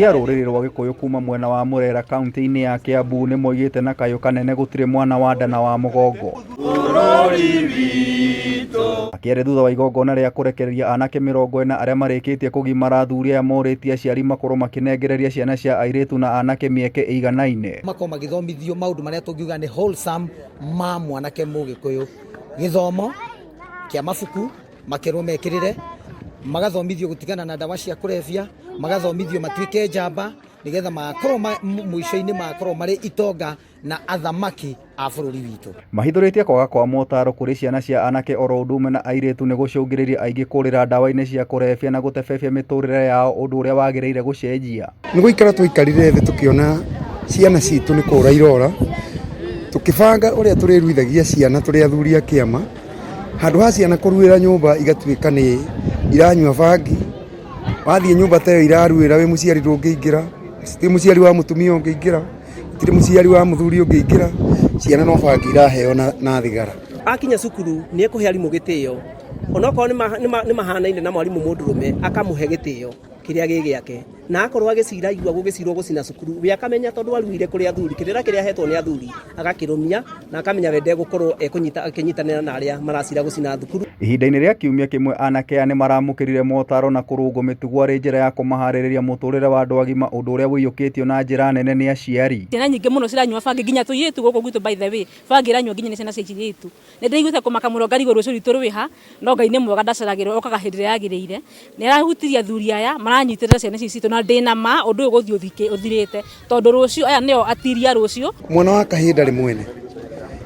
Athuri a rũrĩrĩ rwa Gĩkũyũ kuma mwena wa Murera kaunti-inĩ ya Kiambu nĩ moigĩte na kayũ kanene gũtirĩ mwana wa nda na wa mũgongo. Makĩaria thutha wa igongona rĩa kũrekereria anake 40 arĩa marĩkĩtie kũgimara, athuri aya morĩtie aciari makorwo makĩnengereria ciana cia airĩtu na anake mĩeke ĩiganaine. Makorwo magĩthomithio maũndũ marĩa tũngiuga nĩ wholesome ma mwanake mũgĩkũyũ, gĩthomo kĩa mabuku makerwo mekĩrĩre, magathomithio gũtigana na ndawa cia kũrebia, magathomithio matuĩke njamba nĩgetha makorwo mũico-inĩ makorwo marĩ itonga na athamaki a bũrũri witũ. Mahithũrĩtie kwaga kwa motaro kũrĩ ciana cia anake oro ũndũ ũmwe na airĩtu nĩ gũcũngĩrĩirie aingĩ kũrĩra ndawa-inĩ cia kũrebia na gũtebebia mĩtũrĩre yao ũndũ ũrĩa wagĩrĩire gũcenjia. Nĩ gũikara twaikarire thĩ tũkĩona ciana citũ nĩ kũra irora, tũkĩbanga ũrĩa tũrĩruithagia ciana tũrĩ athuri a kĩama, handũ ha ciana kũruĩra nyũmba igatuĩka nĩ iranyua bangi, wathiĩ nyũmba ta ĩyo iraruĩra wĩ mũciari ndũngĩingĩra, gũtirĩ mũciari wa mũtumia ũngĩingĩra, gũtirĩ mũciari wa mũthuri ũngĩingĩra, ciana no bangi iraheo na thigara. Akinya cukuru nĩ ekũhe arimũ gĩtĩo, onokorwo nĩ mahanaine na mwarimũ mũndũrũme akamũhe gĩtĩo kĩrĩa gĩ gĩake, na akorwo agĩcira aigua gũgĩcirwo gũcina cukuru we akamenya tondũ aruire kũrĩ athuri, kĩrĩra kĩrĩa ahetwo nĩ athuri agakĩrũmia na akamenya we ndegũkorwo akĩnyitanĩra na arĩa maracira gũcina thukuru. Ihinda-inĩ rĩa kiumia kĩmwe anake aya nĩmaramũkĩrire motaro na kũrũngwo mĩtugo arĩ njĩra ya kũmaharĩrĩria mũtũrĩre wa andũ agima ũndũ ũrĩa ũiyũkĩtio na njĩra nene nĩ aciari. Ciana nyingĩ mũno ciranyua bangi nginya tũirĩtu gũkũ gwitũ by the way, bangi ĩranyuo nginya nĩ ciana cia airĩtu. Nĩ ndĩiguĩte kũmaka mũno ngarigwo rũciũ rwitũ rwĩ ha, no Ngai nĩ mwega ndaceragĩrwo okaga hĩndĩ ĩrĩa yagĩrĩire. Nĩ arahutirie athuri aya maranyitĩrĩra ciana ici citũ na ndĩna ma ũndũ ũyũ ũgũthiĩ ũthirĩte tondũ rũciũ aya nĩo atiri a rũciũ. Mwana wa kahĩĩ ndarĩ mwene.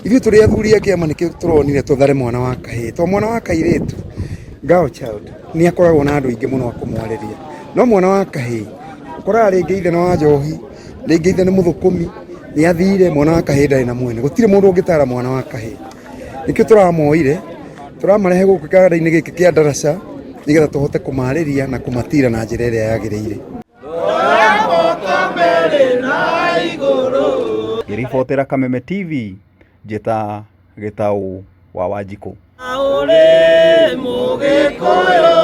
Ithuĩ tũrĩ athuri a kĩama nĩkĩo tũronire tũthare mwana wa kahĩĩ tondũ mwana wa kairĩtu, girl child, nĩ akoragwo na andũ aingĩ mũno a kũmwarĩria. No mwana wa kahĩĩ ũkoraga rĩngĩ ithe nĩ wa njohi, rĩngĩ ithe nĩ mũthũkũmi, nĩ athire, mwana wa kahĩĩ ndarĩ na mwene. Gũtirĩ mũndũ ũngĩtara mwana wa kahĩĩ. Nĩkĩo tũramoire, tũramarehe gũkũ kĩganda-inĩ gĩkĩ kĩa ndaraca nĩgetha tũhote kũmarĩria na kũmatira na njĩra ĩrĩa yagĩrĩire. Ngĩribotera Kameme TV, njĩta Gĩtaũ wa Wanjikũ. Ũrĩ Mũgĩkũyũ.